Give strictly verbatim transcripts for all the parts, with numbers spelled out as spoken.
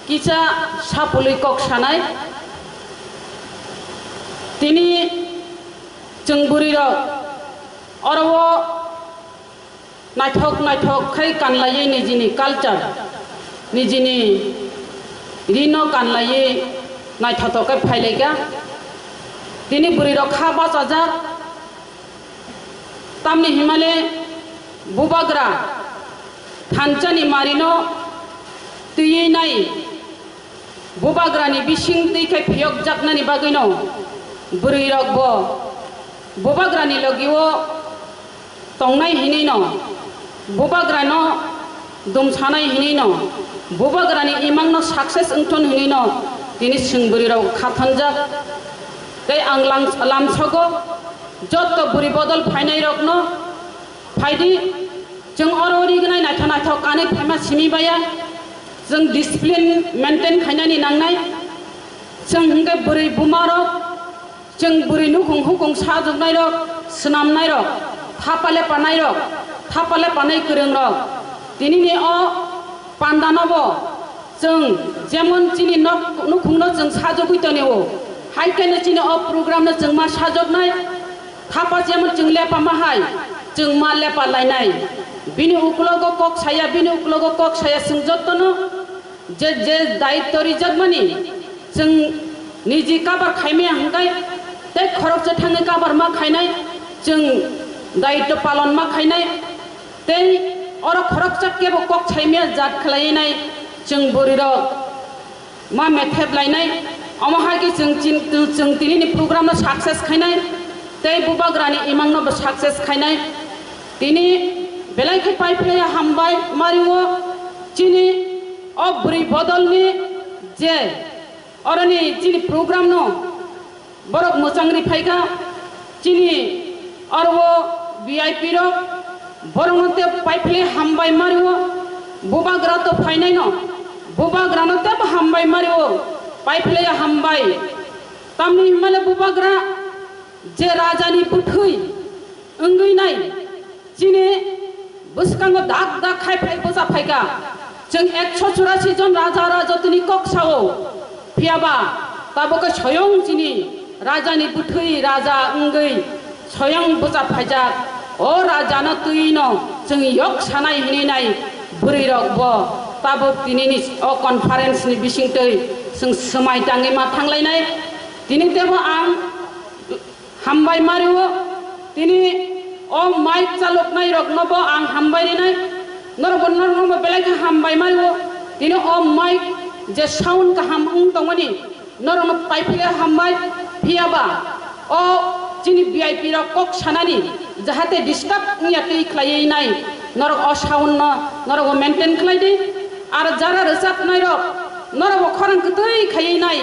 Kisa sapului kok sanai. Tini chwng bwrwi rok oro o naithok naithok khai kanlaiwi nijini culture, nijini rino kanlaiwi naithotok khe phailaikha. Tini bwrwi rok kha bachajak. Tamni himale bubagra thanchani marino twiwi nai, bubagrani bising twi khe phiyokjaknani bagwino bwrwi rok bo bubagrani logio tongnai hinwi no, bubagrano dumsanai hinwi no, bubagrani imangno success wngthon hinwi no tini chwng bwrwi rok kha thanjak. Tei ang lang-, lamsogo jotto bwrwi bodol phainai rokno phaidi, chwng oro rignai naithok naithok kanwi phaima simi baya, chwng discipline maintain khainani nangnai, chwng hwnkhe bwrwi buma rok, chwng bwrwi nukhung hukhung sajwknai rok, swnamnai rok, thapa lepanai rok, thapa lepanai kwrwng rok, tinini o panda no bo chwng jemon chini nok nukhung no chwng sajwgwi tonio, hai khe no chini o program no chwng ma sajwknai, thapa jemon chwng lepama hai chwng ma lepa lainai. Bini uklogo kok saya, bini uklogo kok saya, chwng jotto no je je daitto rijakmani chwng niji kabar khaimaya hwnkhe tei khoroksa thangwi kabar ma khainai, chwng daitto palon ma khainai, tei oro khoroksa kebo kok saimaya jat khlaiwi nai chwng bwrwi rok ma methep lainai. Omo hai khe chwng chin-, chwng tinini program no success khainai tei bubagrani imang no bo success khainai. Tini belai khe paiphlaiya hambai mario chini o bwrwi bodolni je oroni chini program no borok mwchang ri phaikha. Chini oro V I P rok borokno tei paiphlai hambai mario, bubagra to phainaino bubagrano tei hambai mario, paiphlai hambai. Tamni himale bubagra je rajani bwthwi wngwi nai, chini bwskango dak dak khai phai bwsa phaikha. Chwng ekso churasi jon raja rajotini kok sao, phiyaba tabukhe soyong chini rajani bwthwi raja wngwi soyong bwsa phaijak. O rajano twino chwng yok sanai hinwi nai bwrwi rok bo tabuk tinini o conference ni bisingtwi chwng swmai tangwi ma thanglainai. Tini tebo ang hambai mario, tini o mic chaloknai rokno bo ang hambai rinai, norok bo, norok bo belai khe hambai mario. Tini o mic je sound kaham wng tongmani norokno paiphlai hambai, phiyaba o chini V I P rok kok sanani jahate disturb wngya twi khlaiwi nai, norok o sound no norok bo maintain khlai di. Ar jara rwchapnai rok norok bo khorang kwtwi khaiwi nai,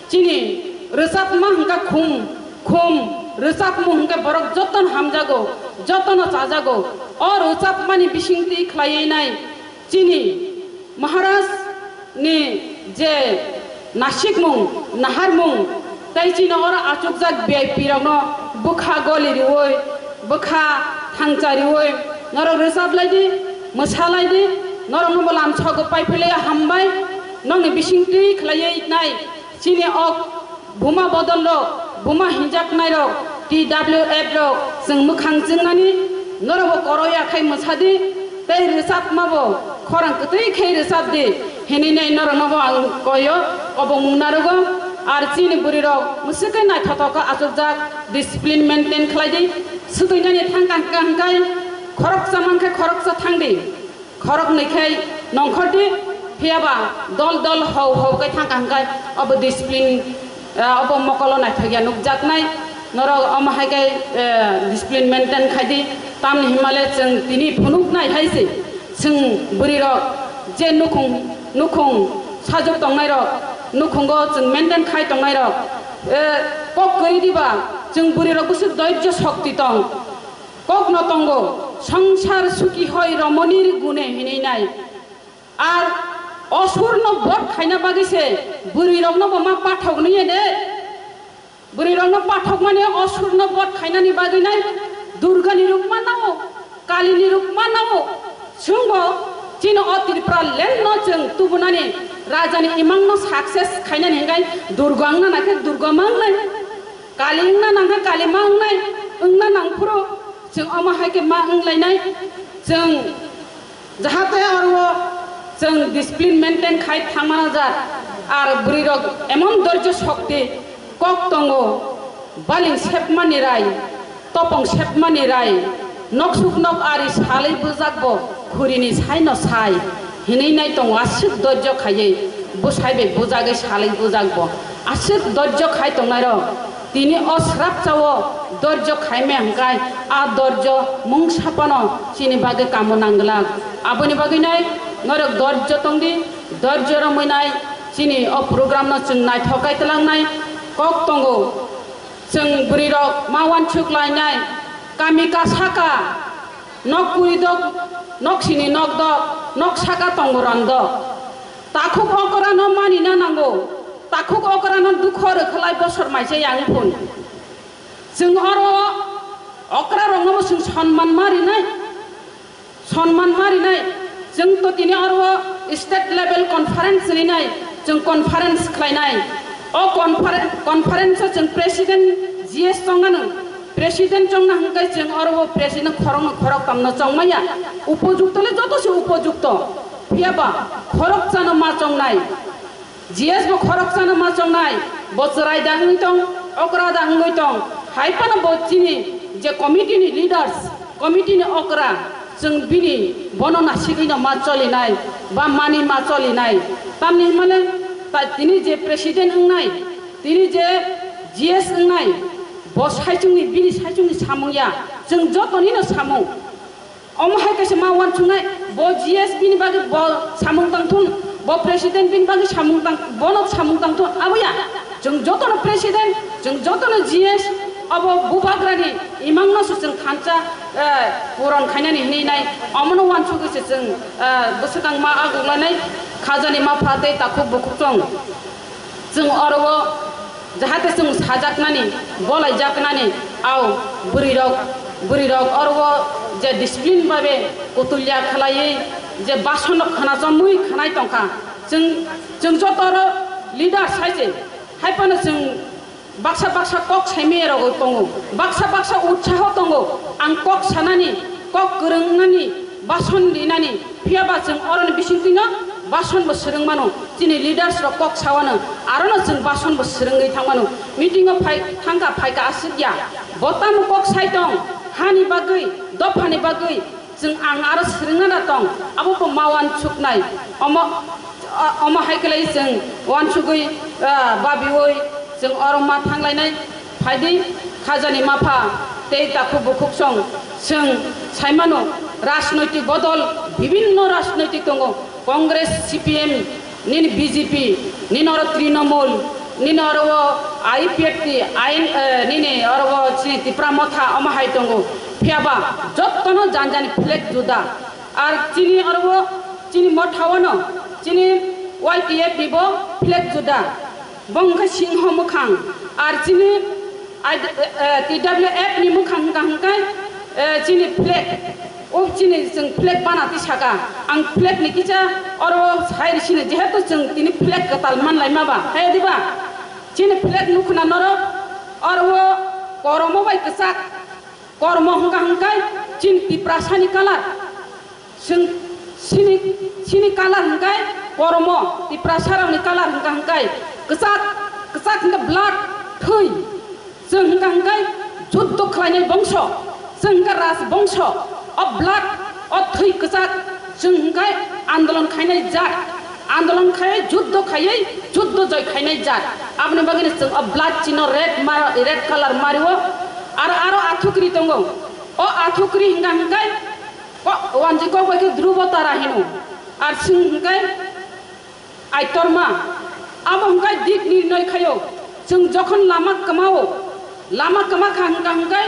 chini rwchapma hwnkha khum khum rwchapmung hwnkhe borok jotono hamjago, jotono chajago. O rwchapmani bisingtwi khlaiwi nai chini Maharaj ni je nasikmung, naharmung, tei chini oro achukjak V I P rokno bwkha goli riwi, bwkha thangcha riwi, norok rwchap lai di, mwsa lai di, norokno bo lamsogo paiphlaiya hambai, nokni bisingtwi khlaiwi nai chini o buma bodol rok, buma hinjaknai rok, T W F rok, chwng mwkhang chwngnani, norok bo koroya khai mwsa di, tei rwchapma bo khorang kwtwi khai rwchap di, hinwi nai norokno bo ang koyo, obo mung narugo. Ar chini bwrwi rok mwswk khe naithotok khe achukjak, discipline maintain khlai di, swtwinani thang kang kang khai, khoroksa man khe khoroksa thang di. Khoroknwi khai nongkhor di, phiyaba dol dol hau hau khai thang kha hwnkhe obo discipline, ah, obo mokolo naithokya nukjaknai. Norok omo hai khai, eh, discipline maintain khai di. Tamni himale chwng tini phunuknai hai se, chwng bwrwi rok je nukhung, nukhung sajwk tongnai rok, nukhungo chwng maintain khai tongnai rok, eh, kok kwrwi diba chwng bwrwi rok bwswk doijjo shokti tong. Kokno tongo, songsar suki hoi romonir gune hinwi nai. Ar osurno bot khaina bagwi se bwrwi rokno bo ma pathok nwi de. Bwrwi rokno pathok mani osurno bot khainani bagwi nai. Durgani ruk ma nao, Kalini ruk ma nao. Chwngbo chini o Tripura land no chwng tubunani Rajani imangno success khainani hingkai durgo wngna nangkhe durgo ma wngnai, kali wngna nangkhe kali ma wngnai, wngna nangphuru chwng omo hai khe ma wnglainai. Chwng jahate oro chwng discipline maintain khai thangmana jak, ar bwrwirok emon dorjo shokti kok tongo, baling sepmani rai, topong sepmani rai, noksuk nok ari salai bujak bo khurini saino sai hinwi nai tongo, aswk dorjo khaiwi bwsai bai bujagwi salai bujak bo aswk dorjo khai tongnairok. Tini o srapchao dorjo khaimaya hwnkhe a dorjo mungsa phano chini bagwi kamo nangwlak. Aboni bagwi nai norok dorjo tongdi, dorjo romwi nai chini o program no chwng naithok kai twlangnai kok tongo. Chwng bwrwirok ma uansuk lainai, kami ka saka, nok kwrwi dok, nok sini nok dok, nok saka tongo rang dok. Takhuk okra no mani na nango, takhuk okra no dukho rwkhlai bosor maisa yang phun. Chwng oro okra rok no bo chwng sonman ma rinai. Sonman ma rinai, chwng to tini oro state level conference rinai, chwng conference khlainai. O conference, conference o chwng president G S chongna nang, president chongna hwnkhe chwng oro president khorokno khoroktamno chongmaya. Upojukto le joto se upojukto, phiyaba khorokchano ma chongnai. G S bo khoroksano ma chongnai, bo chwrai da wngwi tong, okra da wngwi tong. Hai phano bo chini je committee ni leaders, committee ni okra, chwng bini bono nasigwino ma cholinai, ba mani ma cholinai. Tamni hwnmale ta-, tini je president wngnai, tini je G S wngnai, bo saichungni, bini saichungni samung ya, chwng jotonino samung. Omo hai kaisa ma uansuknai, bo G S bini bagwi bo samung tangthun, bo president bini bagwi samung tang, bono samung tangthun, abo ya. Chwng jotono president, chwng jotono G S, abo bubagrani imangno se chwng thansa, eh, puron khainani hinwi nai, omono uansugwi se chwng, eh, bwswkang ma aguklanai, khajani ma pha tei takhuk bukhuk chwng. Chwng oro o jahate chwng sajaknani, bolaijaknani, au bwrwirok, bwrwirok oro o je discipline babe kutulya khlaiwi je bason rok khna chomwi khnai tongkha, chwng, chwng joto oro leader sai se, hai phano chwng baksa baksa kok saimaya rogwi tongo, baksa baksa utsaho tongo, ang kok sanani, kok kwrwngnani, bason rinani, phiyaba chwng oroni bisingtwino bason bo swrwng mano. Chini leaders rok kok sawano, arono chwng bason bo swrwngwi thang mano. Meeting o phai thangkha, phaikha aswk ya. Bo tamo kok sai tong, hani bagwi, dophani bagwi, chwng ang aro swrwngna da tong, abo bo ma uansuknai. Omo, o-, omo hai khlai chwng uansugwi, ah, babiwi chwng oro ma thanglainai. Phaidi khajani mapha tei takhuk bukhuk song, chwng saimano rajnoitik bodol bibinno rajnoitik tongo, Congress, C P M, nini B J P, nini oro Trinamool, nini oro o I P F T, I N, eh, nini oro o chini Tipra Motha omo hai tongo, phiyaba jottono jani jani flag juda, ar chini oro o chini motha ono chini Y T F ni bo flag juda. Bo wngkha singho mwkhang, ar chini I-, eh, T W F ni mwkhang wngkha hwnkhe, eh, chini flag, o chini chwng flag bana twi saka. Ang flag ni kisa oro sai rw sini, jehetu chwng tini flag kwtal manlai ma ba, hai diba? Chini flag nukhna norok oro o koromo bai kwchak. Kormo hwnkha hwnkhe chini Tiprasani colour. Chwng sini, sini colour hwnkhe kormo, Tiprasarokni colour hwnkha hwnkhe kwchak, kwchak hwnkhe blood, thwi. Chwng hwnkha hwnkhe juddo khlainai bongso, chwng hwnkhe raj bongso. O blood, o thwi kwchak chwng hwnkhe andolon khainai jat. Andolon khai, juddo khaiwi, juddo joy khainai jat. Aboni bagwino chwng o blood chino red ma-, red colour mario. Aro, aro athukri tongo. O athukri hwnkha hwnkhe ko-, wanji kok bai khe Dhrubo Tara hino. Ar chwng hwnkhe Aitorma. Abo hwnkhe dik nirnoi khaio. Chwng jokhon lama kwmao, lama kwma kha hwnkha hwnkhe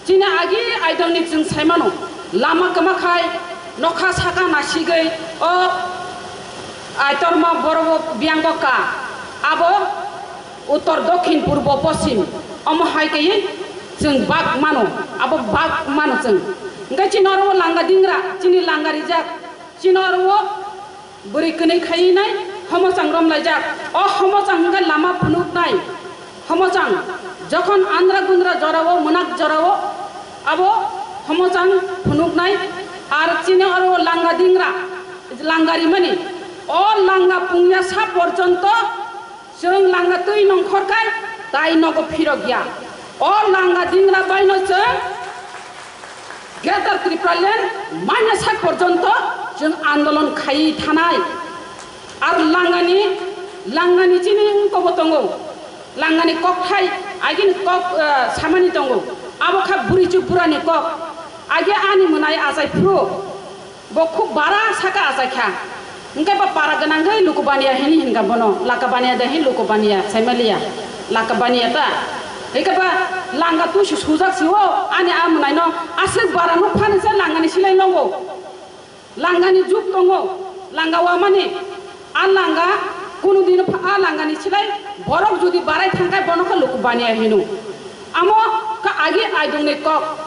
chini agi aidangni chwng saimano, lama kwma khai nokha saka nasigwi o Aitorma borobo biyango ka, abo uttor, dokhin, purbo, poschim, omo hai khe chwng bak mano, abo bak mano chwng. Hwnkhe chini oro o langa dingra, chini langa rijak, chini oro o bwrwi kwnwi khaiwi nai, Homochang romlaijak. O homochang hwnkhe lama phunuknai. Homochang, jokhon andra gundra jorao, mwnak jorao, abo homochang phunuknai. Ar chini oro langa dingra, langa rimani. O langa pungya sa porjonto chwng langa twi nongkhorkhai, tai nogo phirokya. O langa dingra baino chwng Greater Tipraland manya sak porjonto chwng andolon khaiwi thanai. Ar langani, langani chini wngkobo tongo. Langani kokthai, agini kok, eh, samani tongo. Abo kha burichuk burani kok. Age ani mwnai achai phuru. Bo khub bara saka achaikha. Hingke bo para gwnangwi luku baniya hini hinka bono. Laka baniya de hin luku baniya, saimaliya. Laka baniya ta. Hingke ba langa tu su sujak si o, ani a mwnaino aswk bara nuk phani se langani silai nongo. Langani juk tongo. Langa wamani. A langa kunu dino pha-, a langani silai borok jodi barai thangkai bono khe luku baniya hino. Amo kha agi aidongni kok.